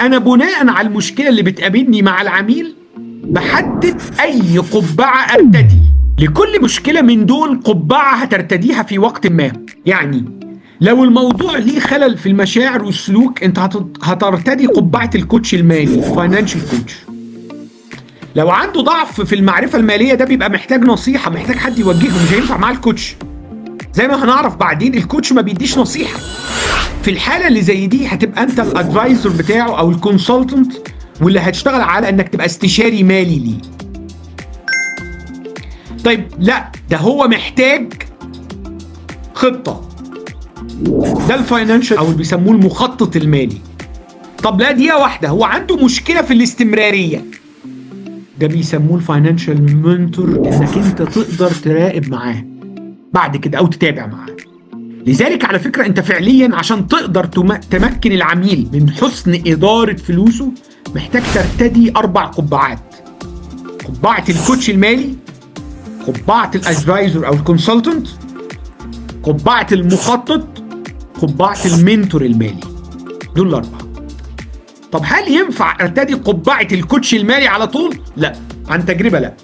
انا بناء على المشكلة اللي بتقابلني مع العميل بحدد اي قبعه ارتدي. لكل مشكلة من دول قبعه هترتديها في وقت ما. يعني لو الموضوع ليه خلل في المشاعر والسلوك، انت هترتدي قبعه ال coach المالي، financial coach. لو عنده ضعف في المعرفة الماليه، ده بيبقى محتاج نصيحه، محتاج حد يوجهه، مش هينفع معاه ال coach. زي ما هنعرف بعدين، ال coach ما بيديش نصيحه. في الحالة اللي زي دي هتبقى انت ال advisor بتاعه او ال consultant، واللي هتشتغل على انك تبقى استشاري مالي ليه. طيب لا، ده هو محتاج خطه، ده ال financial او اللي بيسموه المخطط المالي. طب لا، دقيقة واحده، هو عنده مشكلة في الاستمراريه، ده بيسموه ال financial mentor، انك انت تقدر تراقب معاه بعد كده او تتابع معاه. لذلك على فكرة، انت فعليا عشان تقدر تمكن العميل من حسن ادارة فلوسه محتاج ترتدي اربع قبعات: قبعه ال coach المالي، قبعه ال advisor او ال consultant، قبعه المخطط، قبعه ال mentor المالي. دول الاربعه. طب هل ينفع ارتدي قبعه ال coach المالي على طول؟ لا، عن تجربه لا.